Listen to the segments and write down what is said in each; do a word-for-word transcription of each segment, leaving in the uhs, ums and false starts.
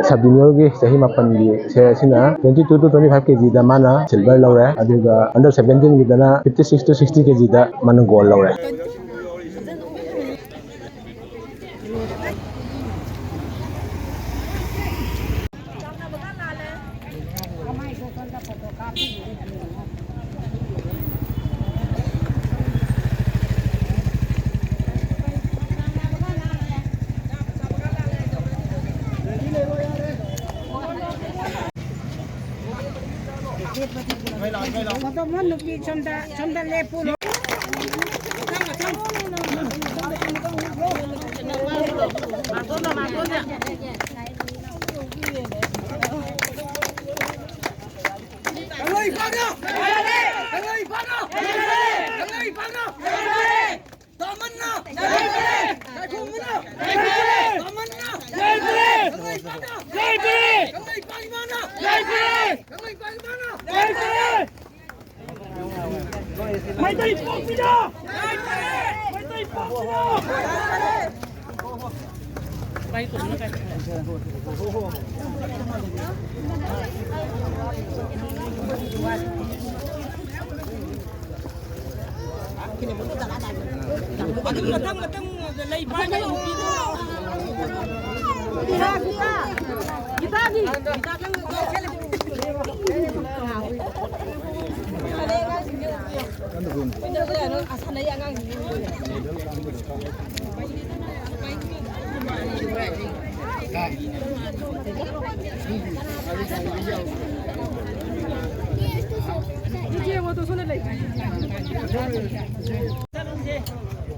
Sub ꯖꯨꯅꯤꯌꯔꯒꯤ ꯆꯍꯤ ꯃꯥꯄꯟꯒꯤ ꯁꯦ ꯑꯁꯤꯅ twenty two to twenty five ꯀꯦꯖꯤꯗ ꯃꯥꯅ ꯁꯤꯜꯚꯔ ꯂꯧꯔꯦ, ꯑꯗꯨꯒ under ꯁꯕꯦꯟꯇꯤꯟꯒꯤꯗꯅ fifty six to sixty ꯀꯦꯖꯤꯗ ꯃꯥꯅ ꯒꯣꯜ ꯂꯧꯔꯦ꯫ ꯅꯨꯄꯤ ꯁꯣꯝꯗ, ꯁꯣꯝꯗ ꯂꯦꯞꯄꯨ꯫ ꯀꯪꯂꯩꯄꯥꯛꯅ! ꯀꯪꯂꯩꯄꯥꯛꯅ! ꯀꯪꯂꯩꯄꯥꯛꯅ! ꯗꯥꯃꯟꯅ! ꯀꯥꯏꯈꯨꯝꯕꯅ! ꯗꯥꯃꯟꯅ! ꯀꯪꯂꯩꯄꯥꯛꯅ! ꯀꯪꯂꯩꯄꯥꯛ ꯏꯃꯥꯅ! ꯀꯪꯂꯩꯄꯥꯛ ꯏꯃꯥꯅ! ꯃꯩꯇꯩ ꯄꯣꯛꯄꯤꯅ! ꯃꯩꯇꯩ ꯄꯣꯛꯄꯤꯅ! ꯑꯗꯨꯝ ꯃꯊꯪ ꯃꯊꯪ ꯂꯩ ꯄꯥꯏꯔꯒ ꯑꯗꯨꯝ ꯄꯤꯗꯣꯏꯔꯣ? ꯁꯥꯟꯅꯩ ꯑꯉꯥꯡꯁꯤꯡꯁꯦ꯫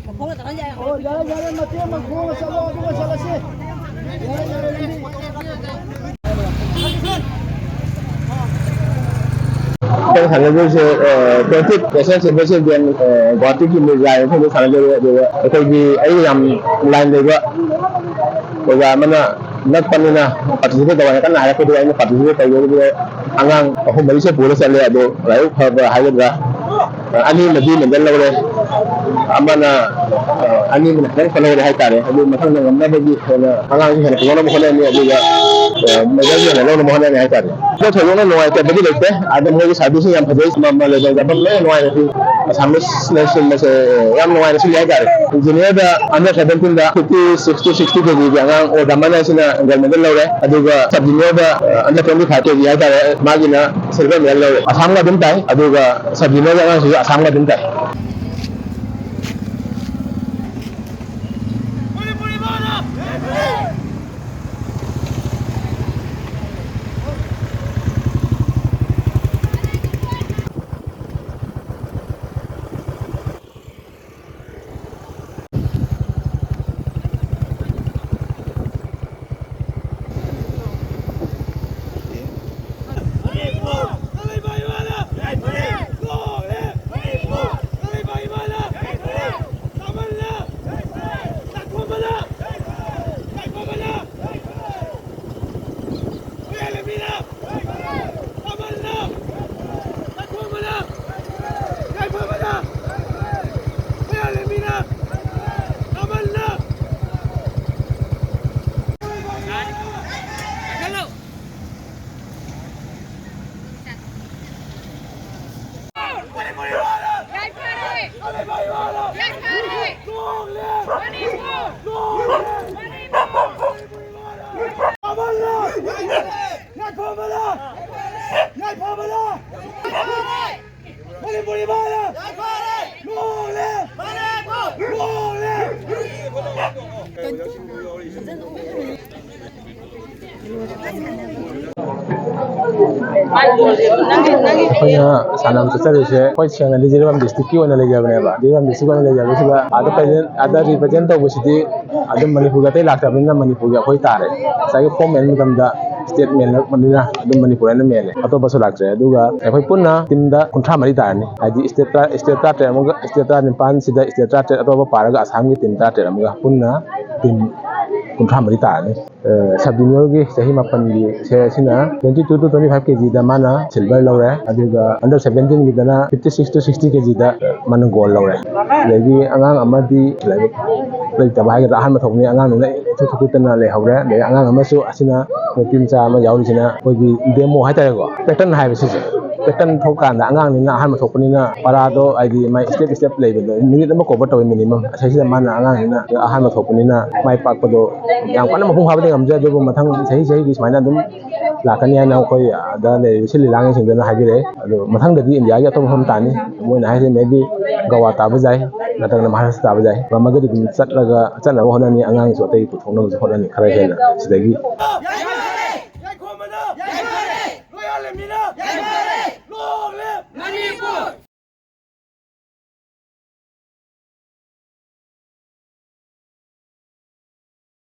ꯃꯈꯣꯡꯅ ꯇꯧꯔ ꯌꯥꯏ꯫ ꯑꯣ, ꯌꯥꯔꯦ, ꯌꯥꯔꯦ, ꯃꯇꯦꯛ ꯑꯃ ꯈꯣꯡꯅ ꯆꯠꯂꯣ, ꯑꯗꯨꯒ ꯆꯠꯂꯁꯤ꯫ ꯌꯥꯔꯦ, ꯌꯥꯔꯦ, ꯂꯝꯕꯤ꯫ ꯑꯩꯈꯣꯏ ꯁꯥꯟꯅꯗꯣꯏꯁꯦ, ꯑ, twenty national championship game, ꯑ, ꯒꯨꯋꯥꯍꯥꯇꯤꯒꯤ ꯃꯤꯔꯖꯥ ꯃꯐꯝꯗ ꯁꯥꯟꯅꯗꯣꯏꯅꯦ꯫ ꯑꯗꯨꯒ ꯑꯩꯈꯣꯏꯒꯤ ꯑꯩ ꯌꯥꯝ line ꯂꯩꯕ ꯑꯣꯖꯥ ꯑꯃꯅ ꯅꯛꯄꯅꯤꯅ participate ꯇꯧ ꯍꯥꯏꯅ ꯀꯟꯅ ꯍꯥꯏꯔꯛꯄꯗꯨꯗ ꯑꯩꯅ participate ꯇꯧꯖꯕꯗꯨꯗ ꯑꯉꯥꯡ ꯑꯍꯨꯝ ꯃꯔꯤꯁꯦ ꯄꯨꯔ ꯆꯠꯂꯦ꯫ ꯑꯗꯣ ꯂꯥꯏꯕꯛ ꯐꯕ ꯍꯥꯏꯒꯗ꯭ꯔꯥ, ꯑꯅꯤꯃꯗꯤ medal ꯂꯧꯔꯦ꯫ ꯑꯃꯅ, ꯑ, ꯑꯅꯤꯃꯅ ꯈꯤꯇꯪ ꯈꯜꯍꯧꯔꯦ ꯍꯥꯏꯇꯥꯔꯦ꯫ ꯑꯗꯨ ꯃꯊꯪꯗ ꯉꯝꯅꯕꯒꯤ ꯑꯩꯈꯣꯏꯅ ꯑꯉꯥꯡꯁꯤꯡ ꯍꯦꯟꯅ ꯄꯨꯊꯣꯛꯅꯕ ꯍꯣꯠꯅꯅꯤ, ꯑꯗꯨꯒ, ꯑ, medal ꯍꯦꯟꯅ ꯂꯧꯅꯕ ꯍꯣꯠꯅꯅꯤ ꯍꯥꯏꯇꯥꯔꯦ꯫ ꯑꯗꯣ ꯊꯣꯏꯗꯣꯛꯅ ꯅꯨꯡꯉꯥꯏꯇꯕꯗꯤ ꯂꯩꯇꯦ꯫ ꯑꯗ ꯃꯣꯏꯒꯤ service ꯁꯤꯡ ꯌꯥꯝ ꯐꯖꯩ꯫ ꯑꯃ ꯑꯃ ꯂꯩꯕ ꯌꯥꯐꯝ ꯂꯣꯏꯅ ꯅꯨꯡꯉꯥꯏꯅ ꯁꯤ ꯑꯁꯥꯃꯤꯁꯅ ꯁꯤꯟꯕꯁꯦ ꯌꯥꯝ ꯅꯨꯡꯉꯥꯏꯅ ꯁꯤꯜꯂꯤ ꯍꯥꯏꯇꯥꯔꯦ꯫ Junior the under seventeen the fifty six to sixty K G ꯒꯤ ꯑꯉꯥꯡ ꯑꯣ ꯗꯃꯟ ꯍꯥꯏꯁꯤꯅ gold medal ꯂꯧꯔꯦ꯫ ꯑꯗꯨꯒ sub junior ꯗ, ꯑ, under twenty five K G ꯍꯥꯏꯇꯥꯔꯦ, ꯃꯥꯒꯤꯅ silver medal ꯂꯧꯔꯦ꯫ ꯑꯁꯥꯝꯒ ꯑꯗꯨꯝ ꯇꯥꯏ꯫ ꯑꯗꯨꯒ sub junior ꯒꯤ ꯑꯉꯥꯡꯁꯤꯁꯨ ꯑꯁꯥꯝꯒ ꯑꯗꯨꯝ ꯇꯥꯏ꯫ ꯑꯩꯈꯣꯏꯅ ꯁꯥꯟꯅꯕ ꯆꯠꯆꯔꯤꯁꯦ ꯑꯩꯈꯣꯏ ꯁꯦꯡꯅꯗꯤ ꯖꯤꯔꯤꯕꯥꯝ district ꯀꯤ ꯑꯣꯏꯅ ꯂꯩꯖꯕꯅꯦꯕ꯫ ꯖꯤꯔꯤꯕꯥꯝ district ꯑꯣꯏꯅ ꯂꯩꯖꯕꯁꯤꯗ ꯑꯥꯗ present, ꯑꯥꯗ represent ꯇꯧꯕꯁꯤꯗꯤ ꯑꯗꯨꯝ ꯃꯅꯤꯄꯨꯔꯒꯤ ꯑꯇꯩ ꯂꯥꯛꯇꯕꯅꯤꯅ ꯃꯅꯤꯄꯨꯔꯒꯤ ꯑꯩꯈꯣꯏ ꯇꯥꯔꯦ꯫ ꯉꯁꯥꯏꯒꯤ form ꯃꯦꯟꯕ ꯃꯇꯝꯗ state ꯃꯦꯟꯂꯛꯄꯅꯤꯅ ꯑꯗꯨꯝ ꯃꯅꯤꯄꯨꯔ ꯍꯥꯏꯅ ꯃꯦꯜꯂꯦ, ꯑꯇꯣꯞꯄꯁꯨ ꯂꯥꯛꯇ꯭ꯔꯦ꯫ ꯑꯗꯨꯒ ꯑꯩꯈꯣꯏ ꯄꯨꯟꯅ team ꯗ ꯀꯨꯟꯊ꯭ꯔꯥ ꯃꯔꯤ ꯇꯥꯔꯅꯤ, ꯍꯥꯏꯗꯤ state ꯇꯔꯥ, state ꯇꯔꯥꯇꯔꯦꯠ ꯑꯃꯒ, state ꯇꯔꯥꯅꯤꯄꯥꯟꯁꯤꯗ state ꯇꯔꯥꯇꯔꯦꯠ ꯑꯇꯣꯞꯄ ꯄꯥꯔꯒ ꯑꯁꯥꯝꯒꯤ team ꯇꯔꯥꯇꯔꯦꯠ ꯑꯃꯒ ꯄꯨꯟꯅ team ꯀꯨꯟꯊ꯭ꯔꯥ ꯃꯔꯤ ꯇꯥꯔꯅꯤ꯫ ꯁꯕ ꯖꯨꯅꯤꯌꯔꯒꯤ ꯆꯍꯤ ꯃꯥꯄꯟꯒꯤ ꯁꯦ ꯑꯁꯤꯅ twenty two to twenty five ꯀꯦꯖꯤꯗ ꯃꯥꯅ ꯁꯤꯜꯚꯔ ꯂꯧꯔꯦ, ꯑꯗꯨꯒ under seventeenꯒꯤꯗꯅ fifty six to sixty ꯀꯦꯖꯤꯗ ꯃꯥꯅ ꯒꯣꯜ ꯂꯧꯔꯦ꯫ ꯑꯗꯒꯤ ꯑꯉꯥꯡ ꯑꯃꯗꯤ ꯂꯥꯏꯕꯛ ꯂꯩꯇꯕ ꯍꯥꯏꯒꯗ꯭ꯔꯥ, ꯑꯍꯥꯟꯕ ꯊꯣꯛꯄꯅꯤ, ꯑꯉꯥꯡꯅꯤꯅ ꯏꯊꯨ ꯊꯨꯀꯠꯇꯅ ꯂꯩꯍꯧꯔꯦ꯫ ꯑꯗꯩ ꯑꯉꯥꯡ ꯑꯃꯁꯨ ꯑꯁꯤꯅ ꯅꯨꯄꯤ ꯃꯆꯥ ꯑꯃ ꯌꯥꯎꯔꯤꯁꯤꯅ ꯑꯩꯈꯣꯏꯒꯤ ꯗꯦꯃꯣ ꯍꯥꯏꯇꯥꯔꯦꯀꯣ, ꯄꯦꯇꯔꯟ ꯍꯥꯏꯕ ꯁꯤꯁꯦ꯫ ꯄꯦꯇꯔꯟ ꯊꯣꯛꯀꯥꯟꯗ ꯑꯉꯥꯡꯅꯤꯅ ꯑꯍꯥꯟꯕ ꯊꯣꯛꯄꯅꯤꯅ ꯄꯔꯥꯗꯣ ꯍꯥꯏꯗꯤ ꯃꯥꯏ ꯁ꯭ꯇꯦꯞ ꯁ꯭ꯇꯦꯞ ꯂꯩꯕꯗꯣ ꯃꯤꯅꯤꯠ ꯑꯃ ꯀꯣꯚꯔ ꯇꯧꯋꯤ ꯃꯤꯅꯤꯃꯝ꯫ ꯑꯁꯤꯁꯤꯗ ꯃꯥꯅ ꯑꯉꯥꯡꯅꯤꯅ ꯑꯍꯥꯟꯕ ꯊꯣꯛꯄꯅꯤꯅ ꯃꯥꯏ ꯄꯥꯛꯄꯗꯣ ꯌꯥꯝ ꯀꯟꯅ ꯃꯄꯨꯡ ꯐꯥꯕꯗꯤ ꯉꯝꯗ꯭ꯔꯦ, ꯑꯗꯨꯕꯨ ꯃꯊꯪ ꯆꯍꯤ ꯆꯍꯤꯒꯤ ꯁꯨꯃꯥꯏꯅ ꯑꯗꯨꯝ ꯂꯥꯛꯀꯅꯤ ꯍꯥꯏꯅ ꯑꯩꯈꯣꯏ ꯑꯗ ꯂꯩꯔꯤꯕ ꯁꯤꯜꯂꯤ ꯂꯥꯡꯉꯤꯁꯤꯡꯗꯨꯅ ꯍꯥꯏꯕꯤꯔꯛꯑꯦ꯫ ꯑꯗꯣ ꯃꯊꯪꯗꯗꯤ ꯏꯟꯗꯤꯌꯥꯒꯤ ꯑꯇꯣꯞꯄ ꯃꯐꯝ ꯇꯥꯅꯤ꯫ ꯃꯣꯏꯅ ꯍꯥꯏꯁꯦ maybe ꯒꯋꯥ ꯇꯥꯕ ꯌꯥꯏ, ꯅꯠꯇ꯭ꯔꯒꯅ ꯃꯍꯥꯔꯥꯁꯇ꯭ꯔ ꯇꯥꯕ ꯌꯥꯏ꯫ ꯉꯝꯃꯒꯗꯤ ꯑꯗꯨꯝ ꯆꯠꯂꯒ, ꯆꯠꯅꯕ ꯍꯣꯠꯅꯅꯤ, ꯑꯉꯥꯡꯁꯨ ꯑꯇꯩ ꯄꯨꯊꯣꯛꯅꯕꯁꯨ ꯍꯣꯠꯅꯅꯤ ꯈꯔ ꯍꯦꯟꯅ ꯁꯤꯗꯒꯤ꯫